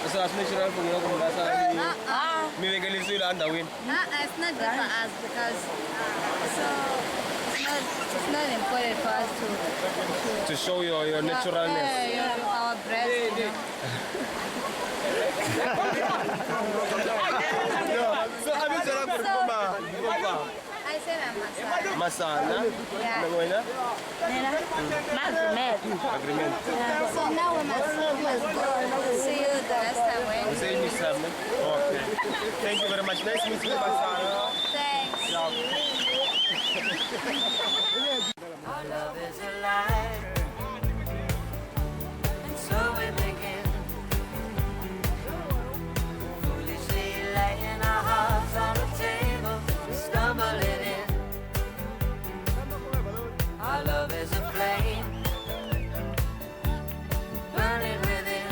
So a swi natural for n'wina ku mi nga sala mi vekele swilo endhawini? It's not good for us because so it's not important for us to show your naturalness. Yeah, our breast. You know? So a mi byela ku ri koma koma. I said I'm Masana. Masana. Yeah. Na wena? Agreement. Agreement. So now we must go. See you the next time when. We'll see you next time, ne? Okay. Thank you very much. Nice meeting you, Masana. Thanks. Ciao. Our love is alive, and so we begin. Foolishly laying our hearts on the table, stumbling in. Our love is a flame, burning within.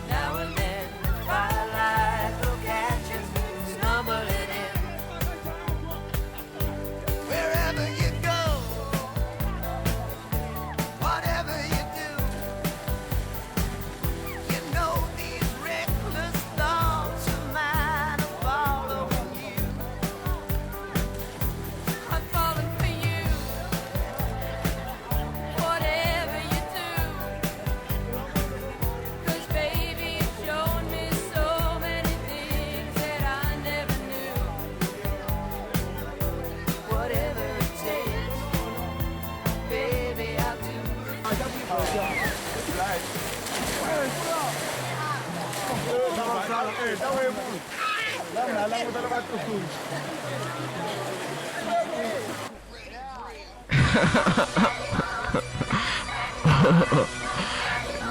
Now and then, the firelight will catch us, stumbling in. Wherever you go, whatever you do, you know these reckless thoughts of mine are following you. I'm falling for you. Whatever you do, 'cause baby, you've shown me so many things that I never knew. Whatever it takes, baby, I'll do.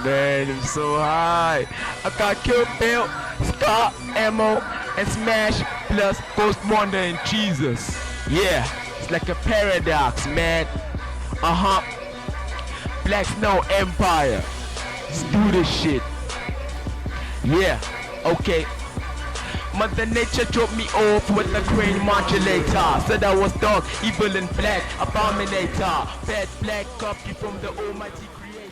Man, I'm so high. I got Kill Bill, Scar, Ammo, and Smash, plus Ghost Wonder and Jesus. Yeah, it's like a paradox, man. Uh-huh. Black Snow Empire. Let's do this shit. Yeah, okay. Mother Nature dropped me off with a crane modulator. Said I was dark, evil and black, abominator. Bad black copy from the almighty creator.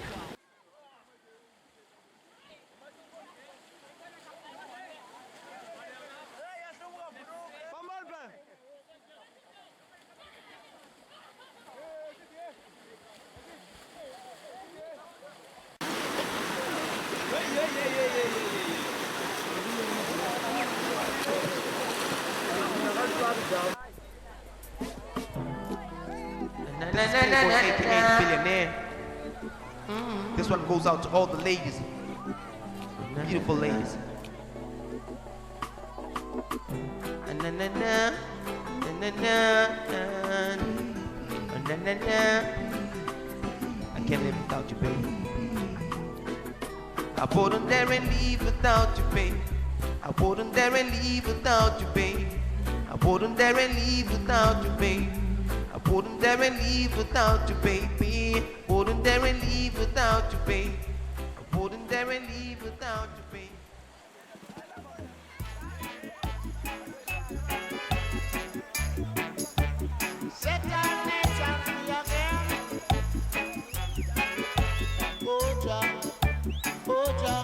This billionaire. This one goes out to all the ladies, beautiful ladies. Na na na na na na na na na. I can't live without you, babe. I wouldn't dare and leave without you, babe. I wouldn't dare and leave without you, babe. I wouldn't dare and leave without you, babe. I wouldn't dare and leave without you, baby. Wouldn't dare and leave without you, babe. I wouldn't dare and leave without you, babe. Set our nation free again. Oh Jah, oh Jah,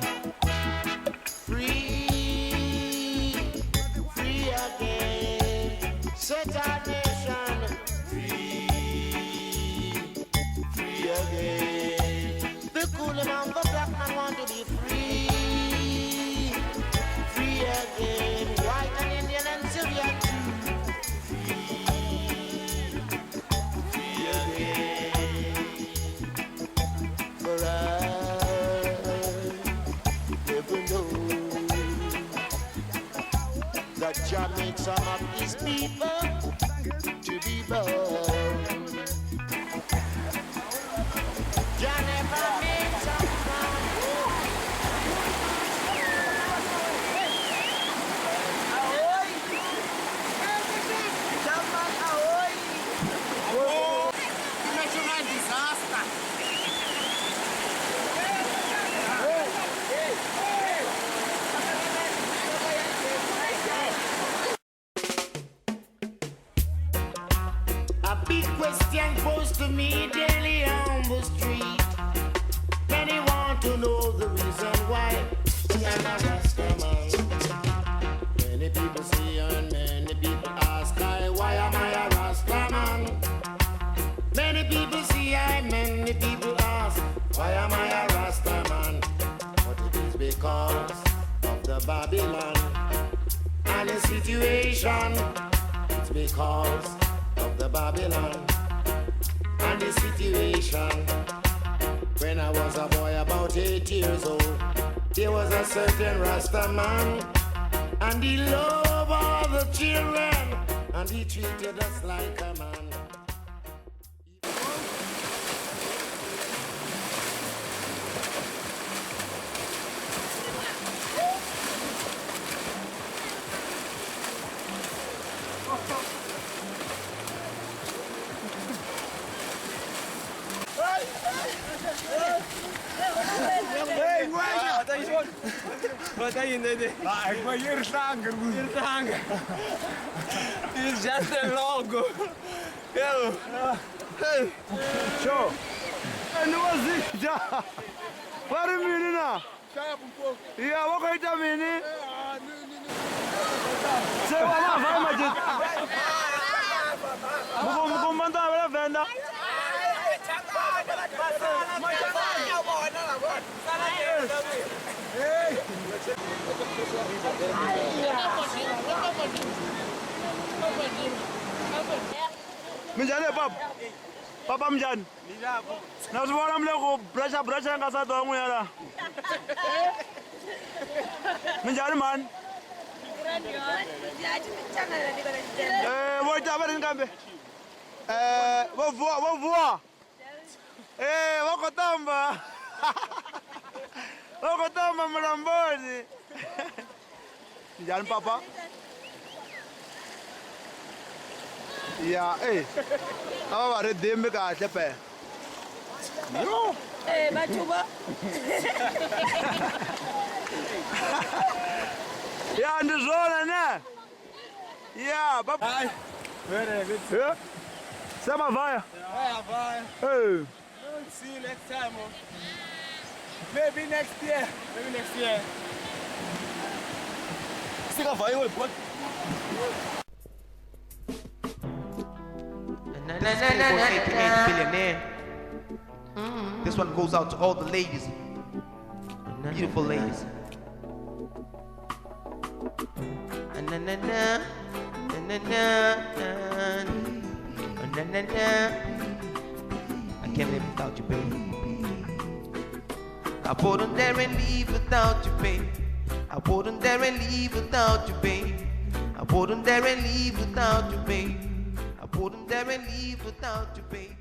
free, free again. Set our nation free, free again. The cool amount the black man want to be free, free again. White and Indian and Syrian too. Free again. For I never know that Jah made some of his people to be born. Jah never made some man. Natural disaster. A big question posed to me daily on the street. Many want to know the reason. am a Rasta man. Many people see and many people ask I, why am I a Rasta man? Many people see and many people ask, why am I a Rasta man? But it is because of the Babylon and the situation. It's because of the Babylon and the situation. When I was a boy about 8 years old, there was a certain Rasta man, and he loved all the children, and he treated us like a man. It's just a logo. Hey. Show. Minjani papa? Papa minjani? Nasibona mle go brasha brasha nga sa yala. Minjani man? Eh, voita ba rinkambe? Eh, vovua, vovua. Eh, wakotamba. Wakotamba mlamboni. Minjani papa? Yeah, eh. Aba ba re dembe kahle phela. Yo. Eh, bathuba. Yeah, ndizona ne. Yeah, papa. Hi. Very good. Yeah. Sama vaya. Yeah, bye. Hey. See you next time. Oh. Maybe next year. Maybe next year. Sika vaya we boy. This is Playboy 88 Billionaire. This one goes out to all the ladies. Beautiful ladies. I can't live without you, babe. I wouldn't dare leave without you, babe. I wouldn't dare leave without you, babe. I wouldn't dare leave without you, babe. I wouldn't dare leave without you, babe.